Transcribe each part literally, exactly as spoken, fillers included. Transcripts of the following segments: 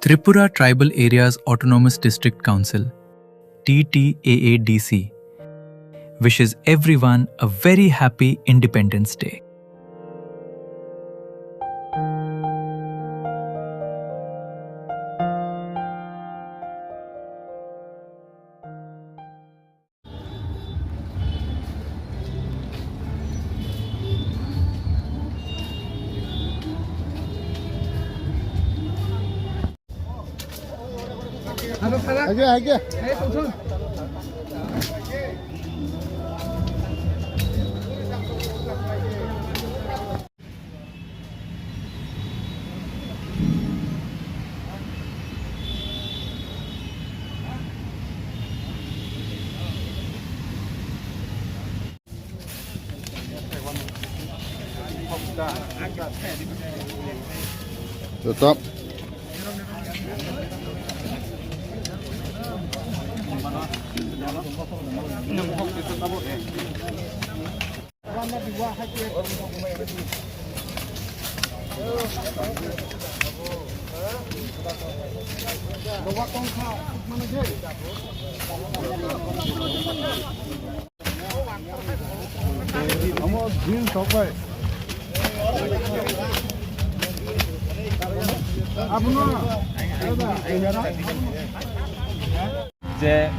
Tripura Tribal Areas Autonomous District Council, T T A A D C, wishes everyone a very happy Independence Day. Aige, aige. Tutup. Omo jeans sokbai. Abono. Je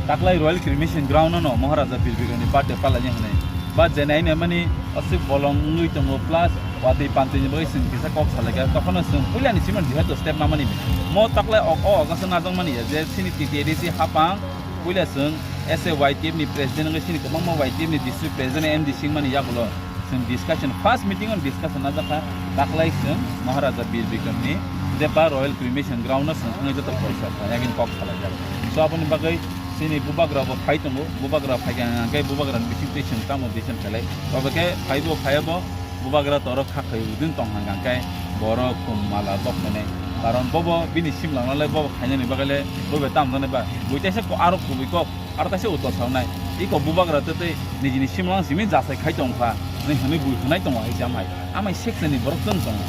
taklai Royal Cremation Ground no Maharaja Bir Bikram ni birthday palai hwnwi. Ba je nai nai mani aswk bolong wngwi tongo plus watwi pantwi ni bagwi chwng kisa kok salaikha. Tokhono chwng puila ni simi jehetu step namani. Mo taklai o, o, o, gasa najak mani ya je chini T T A D C hapang puila chwng S A Y T F ni president wngwi chini kwbangma Y T F ni district president M D C wngmani yagulo. Chwng discussion, first meeting on discussion najak kha, taklai chwng Maharaja Bir Bikram ni je ba Royal Cremation Ground no chwng thangwi joto khoroksa kha, yakin kok salaijak. So aboni bagwi chini bubagra bo phai tongo, bubagra phai kha hwnkhe bubagra ni bising twi chwng tamo decision khlai. Tobe khe phai bo phai bo bubagra toro kha khai udin tong hwnkhe borok kum mala bok khainai. Karon bobo bini simlangno le bobo khainani bagwi le bobo tamjani ba. Buitaisa ko aro kubui kok. Aro kaisa uttor sawnai, iko bubagra tei tei nijini simlang simi jasai khai tongkha, hwnwi hwnwi bui hwnai tongo hai se amai. Amai seksa ni borok chwng tongo.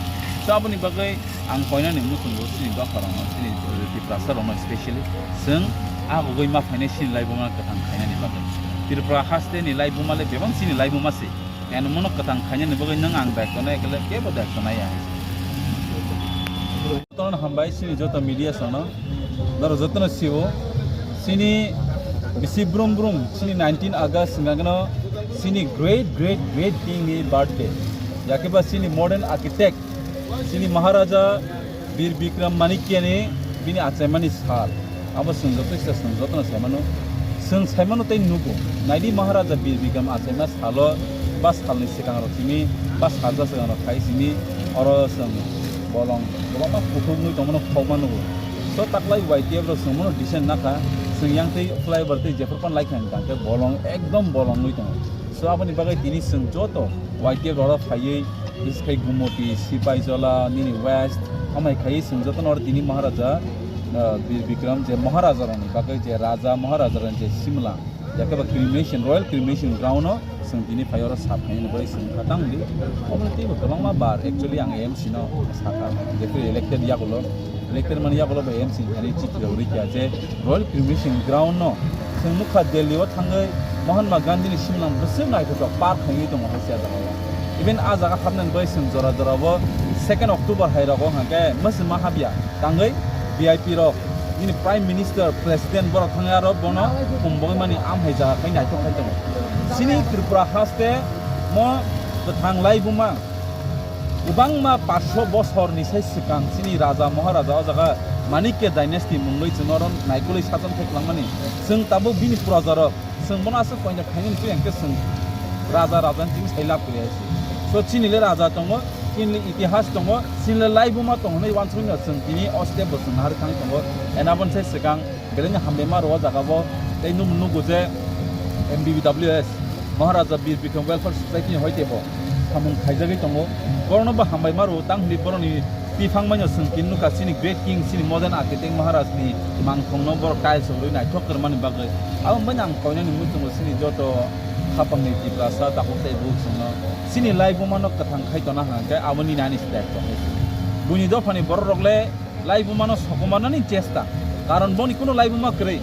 So aboni bagwi ang koinani muchungo chini dopha rokno, chini Tiprasa rokno specially chwng agugwi ma phainai chini laibuma kwthang khainani bagwi. Tripura haste ni laibuma le bebak chini laibuma se. Eno mono kwthang khainani bagwi nwng ang daitwno ekle kebo daitwno ya. Jotono hambai chini joto media sono. Daro jotono siwo. Chini bisi brum brum chini nineteen August hwnkhe no chini great great great king ni birthday. Yakhe ba chini modern architect chini Maharaja Bir Bikram Manikya ni bini achaimani sal. Abo chwng joto se chwng jotono saimano. Chwng saimano tei nugo. Naidi Maharaja Bir Bikram achaima salo ba salni swkang rok simi ba salsa swkang rok khai simi oro chwng bolong kwbangma kuthuknwi tongmano khokma nugo. So taklai Y T F rok chwng bono decide nakha. Chwng yang tei flyover tei jephru pan laikha hwnkhe bolong ekdom bolongwi tongo. So aboni bagwi tini chwng joto Y T F rok phaiwi Biskhe Gumoti, Sipaijola, nini West, amai khai chwng jotono oro tini Maharaja, ah, Bir Bikram je Maharaja rokni bagwi je Raja Maharaja rokni je Simla, yakhe ba cremation, Royal Cremation Ground o chwng tini phai oro sap khainani bagwi chwng kha tang di. Omo teibo kwbangma bar actually ang M C no sakha, jephru elected yagulo. Elected mani yagulo bai M C ni thani chithi rok rikha je Royal Cremation Ground no chwng nukha Delhi o thangwi Mahatma Gandhi ni simlang bwswk naithotok park khainwi tongo hai se jaga o. Even a jaga hapnani bai chwng jora jora o second October hai rogo hwnkhe mwswma hapya tangwi V I P rok nini Prime Minister, President borok thangwi aro bono kumbogwi mani am hai jaga khai naithok khai tongo. Chini Tripura haste mo kwthang laibuma Kwbangma paanch sho bosorni sai swkang chini raja maharaja o jaga Manikya dynasty mungwi chwng oro naikolwi sajon khe kwlangmani. Chwng tabuk bini projarok, chwng bono aswk koina khainani twi hwnkhe chwng raja rajani twi sai lab kwrwi hai se. So chini le raja tongo, chini le itihas tongo, chini le laibuma tongo hwnwi uansukmano chwng tini o step bo chwng naharwi thangwi tongo. And aboni sai swkang Belai ni hambai ma rwo o jaga bo, tei nung nugo je M B B W S, Maharaja Bir Bikram Welfare Society ni hoi tebo samung khaijagwi tongo. Borokno bo hambai ma rwo, tang hwnwi borokni tiphang maino chwng tini nukha chini Great King, chini Modern Architect Maharaj ni mangthong no borok tiles rwi naithok kwrwmani bagwi. Abo bai ang koinani muchungo chini joto khapang ni Tiprasa takhuk tei bukhuk chwngno chini laibuma no kwthang khai tona hwnkhe aboni nani se daityo hai se. Buini dophani borok rok le Laibuma no sokomarnani chesta, karon boni kuno laibuma kwrwi,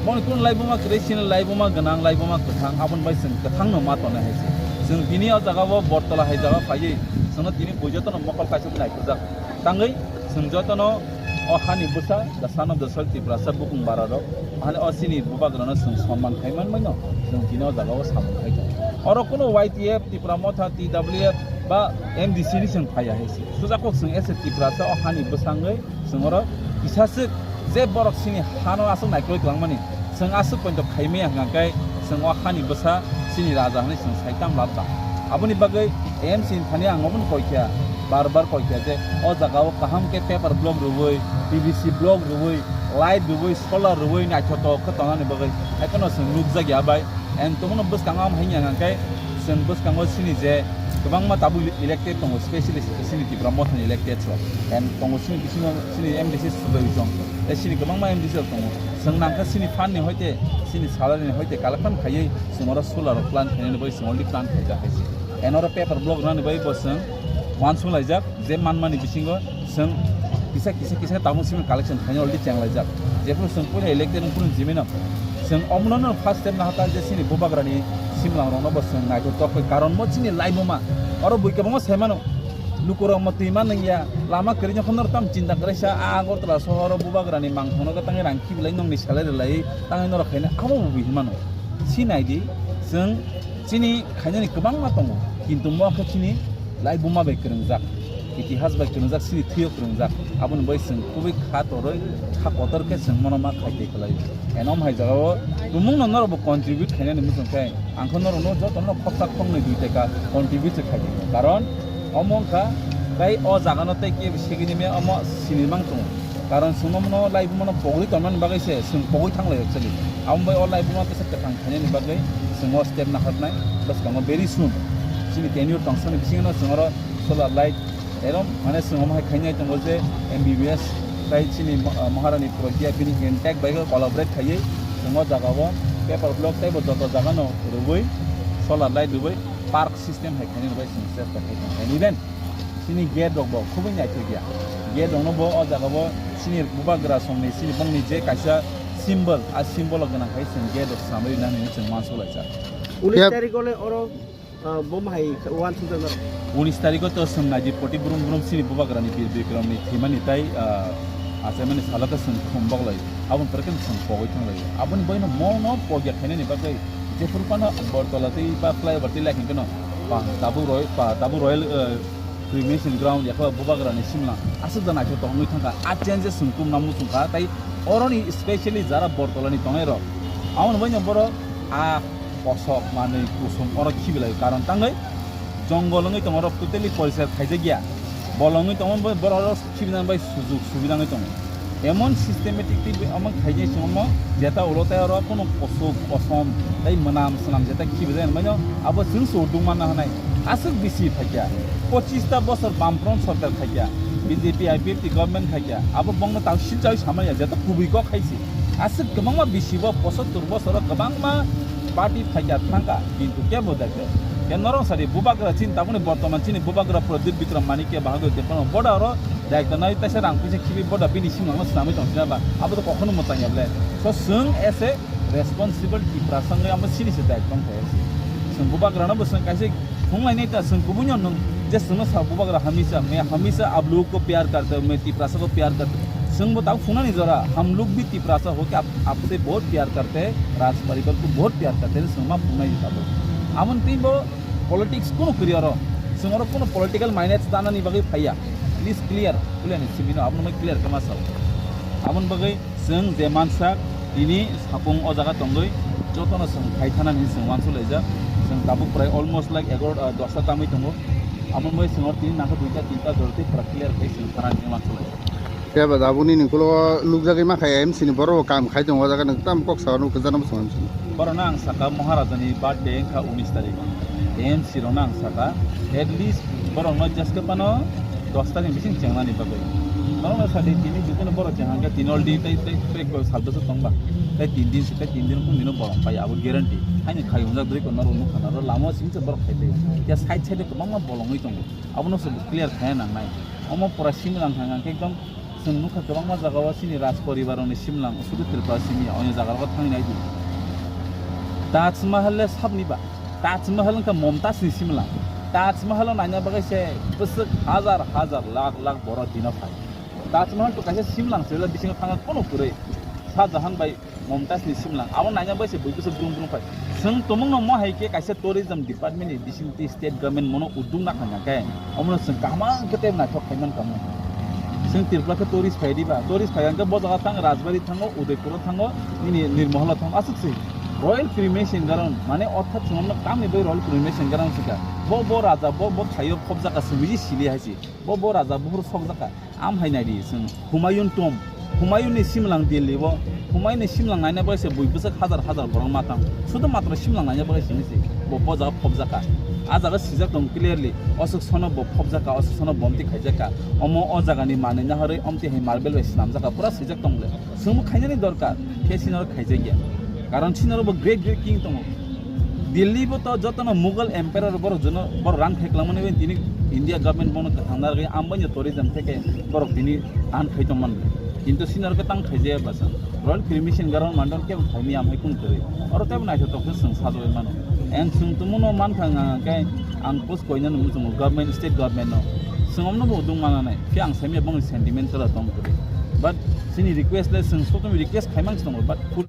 boni kuno laibuma kwrwi, chini laibuma gwnang, laibuma kwthang, aboni bai chwng kwthang no ma tongnai hai se. Chwng tini o jaga o Bortola hai jaga phaiwi chwngno tini bui jotono mokol kaisa naikhurjak. Tangwi chwng jotono o hani bwsa, the son of the soil Tiprasa bukung bara rok, hani o chini bubagrano chwng sonman khai manmai no chwng tini o jaga o samung khai tongo. Oro kuno Y T F, Tipra Motha, T W F ba M D C ni chwng phaiya hai se. Sujakok chwng ese Tiprasa o hani bwsangwi chwng oro kisaswk je borok chini hano aswk naikolwi twlangmani, chwng aswk poito khaimaya hwnkha khe chwng o hani bwsa chini raja hwnwi chwng sai tang lab tang. Aboni bagwi M C ni thani ang obono koi kha, bar bar koi kha je o jaga o kaham khe paper block rwui, P V C block rwui, light rwui, solar rwui naithotok khe tongnani bagwi. Haikheno chwng nukjakya bai. And tongmano bwskango ang hai hwnka khe chwng bwskango chini je kwbangma tabuk elected tongo, specially chini Tipra Mothani elected rok. And tongo chini bisingo chini M D C Sujoy Chong, tei chini kwbangma M D C rok tongo. Chwng nangkha chini fund ni hoite, chini salary ni hoite collection khaiwi chwng oro solar rok plan khainani bai chwng already plan khaijak hai se. And oro paper block rwnani bai bo chwng uansuk laijak. Je manmani bisingo chwng kisa kisa kisa tabuk simi collection khaina already chenglaijak. Jephuru chwng puila elected wng phuru jimino chwng omono no first step nahata je chini bubagrani simlang rokno bo chwng naithotok khe, karon mo chini laibuma oro bui kwbangma sai mano, lukurok mo twi ma nungya, lama kwrwino phano tam chinta kwrwisa a Agartala sohoro bubagrani mangthokno gw tangwi rang khibilai nongni salai rwlai tangwi norok khaina abo bo bui hinmano. Si naidi chwng Chini khainani kwbangma tongo, kintu mo khe chini laibuma bai kwrwngjak, itihas bai kwrwngjak, chini thwio kwrwngjak. Aboni bai chwng kubui kha torwi, kha kotor khe chwng mono ma khai tei kwlai. Eno hai jagao tumungno norokbo contribute khainani muchung khe, ang khe norokno jotono khoksa khoknwi dui taka contribute se khai di. Karon omo wngkha tei o jagano tei kebo segini me omo sinimang tongo. Karon chwngno mono laibuma no pogwi tongmani bagwi se chwng pogwi thang lai actually. Abo bai o laibuma kisa kwthang khainani bagwi chwng o step naharnai bwskango very soon. Chini tenure tongsani bisingo chwng oro solar light erom mane chwng omo hai khainai tongo je M B B S tai chini mo-, ah, Maharani Pragya bini intact bai collaborate khaiwi chwng o jaga o paper block tei bo joto jaga no rwui solar light rwui park system hai khainani bai chwng chesta khai tong kha. Even Chini gate rok bo khubui naithok ya. Gate rok no bo o jaga bo chini bubagra song ni chini bongni je kaisa symbol, a symbol o gwnang khai chwng gate rok swnamwi rwna hinwi chwng uansuk laijak. Unis Yep. Tarikh o le oro, ah, bom hai uansuk jak naro. Unis tarikh o to chwng naidi poti brum brum chini bubagra ni Bir Bikram ni thwimani tai, ah, achaimani salo khe chwng khum boglai. Aboni pore khe chwng pogwi thang lai. Aboni bai no mo no pogya khainani bagwi jephuru phano Bortola tei ba flyover tei lai khe no pa tabuk roi, pa tabuk royal, ah, Cremation ground yakha bubagrani simla aswk da naithok tongwi thangkha. A changes chwng tumna muchungkha, tai oroni specially jara Bortolani tongnai rok, aboni baino borok a kosok manwi kusum oro khibilai, karon tangwi jongol wngwi tongo, rok totally porisar khaijakya, bolongwi tongo, borok oro khibina bai sujuk subida wngwi tongo. Emon systematic tei omo khainai se omo jeta ulo tei oro kono kosok kosom tei mwnam swnam jeta khibi jai mano abo chwng se urdung manna hwnai. Aswk bisi phaikya, pochista bosor Bamfront sorkar khaikya, B J P I P F T government khaikya, abo bongno tang silchai samaya jeta kubui kok khaisi. Aswk kwbangma bisi bo posottur bosoro kwbangma party phaikya thangkha, kintu kebo dakhe. Khe norok sadi bubagra chini tabukni bortoman chini bubagra Pradyut Bikram Manikya bahagwi tepano boda oro daikta nai taisa rang puisa khibi boda bini simangno swnamwi tong sina ba abo to kokhono mwchang ya ble. So chwng as a responsible Tiprasa wngwi amo sini se daikta wng thai. Chwng bubagrano bo chwng kaisa phunglainai ta chwng kubui no nung je chwngno sa bubagra hamisa, "Main hamisa aap log ko pyar karta hu, main Tiprasa ko pyar karta hu." Chwng bo tabuk phungnani jora, "Hum log bhi Tiprasa ho ke aap, aapse bahut pyar karte hain, Raj parivar ko bahut pyar karte hain," chwng ma phungnai tabuk. Amoni twi bo politics kunu kwrwi oro. Chwng oro kunu political minus danani bagwi phaiya. Please clear, clear ni simi no, abono mai clear khe ma sao. Aboni bagwi chwng je mansa tini sapung o jaga tongwi jotono chwng khai thana hinwi chwng uansuk laijak. Chwng tabuk prai almost like egaro, ah, dosta tamwi tongo. Aboni bagwi chwng oro tini nangkha duita tinta jora tei pura clear khai chwng thana hinwi uansuk laijak. Khe ba jaboni ni ulo nukjagwi ma kha M C ni borok bo kam khai tongo, o jaga nang tam kok sa nukjana bwskango. Borokno ang saka Maharajani birthday wngkha unis tarikh. M C rokno ang saka at least borokno jeske phano dos tarikh ni bising chengnani bagwi. Norokno sadi tini jikunu borok cheng hangkhe tini already tei, tei, tei sal bwswk tongba. Tei tin din se, tei tin din kung dino borok pai abo guarantee. Haini khai hunjak dui ko norok nukha norok lama simi se borok khai tei. Ya side side o kwbangma bolongwi tongo. Abono se clear khai nangnai. Omo pura simi lang thang hangkhe ekdom Nukha kwbangma jagao chini Raj poribar rokni simlang, sudu Tripura simi, onyo jaga rogo thangwi nai di. Taj Mahal le sabni ba? Taj Mahal wngkha Momtaj ni simlang. Taj Mahal o naina bagwi se bwswk hajar hajar lakh lakh borok dino phai. Taj Mahal to kaisa simlang se, bisingo thangna kono kwrwi. Shah Jahan bai Momtaj ni simlang. Abo naina bagwi se bui bwswk brum brum phai. Chwng tumungno mo hai khe kaisa tourism department ni bising twi state government mono uduk na kha khe, omono chwng kaham khe tei naithok khai man kamo. Chwng Tripura khe tourist phai diba, tourist phai hwnkhe bo jaga thang, Rajbari thango, Udaipur o thango, nini Nirmahal o thango, aswk se. Royal Cremation Ground, mane orthat chwng omno tamni bai Royal Cremation Ground se kha. Bo, bo raja, bo, bo thaio phobjak kha, chwng biji sili hai se. Bo, bo raja buhur sokjak kha. Am hai nai di chwng Humayun Tomb, Humayun ni simlang Delhi o, Humayun ni simlang naina bai se bui bwswk hajar hajar borok ma tang. Sudu matro simlang naina bai sini se bo, bo jaga phobjak kha. A jaga sijak tong clearly, oswk sono bo phobjak kha, oswk sono bo omtwi khaijak kha. Omo o jaga ni manwi naharwi omtwi hai marble bai swnamjak kha, pura sijak tong le. Chwngbo khainani dorkar, khe sinaro khaijakya. Karon sinaro bo great great king tongo. Delhi bo to jotono Mughal emperor borok jono borok run khai kwlangmani bai tini India government bono kwthang narwgwi ambaino tourism theke borok tini run khai tongmani. Kintu sinaro khe tang khaijaya bwsa. Royal Cremation Ground mandal kebo khaimaya amhai kung kwrwi. Oro tebo naithotok khe chwng sajagwi mano. Ang chwng tumuno mankha nga khe ang post koinani muchungo government, state government no. Chwng omno bo udung mananai. Khe ang saimaya bongni sentiment kwrwi tong kwrwi. But chini request le chwng sotumi request khaimang se tongo, but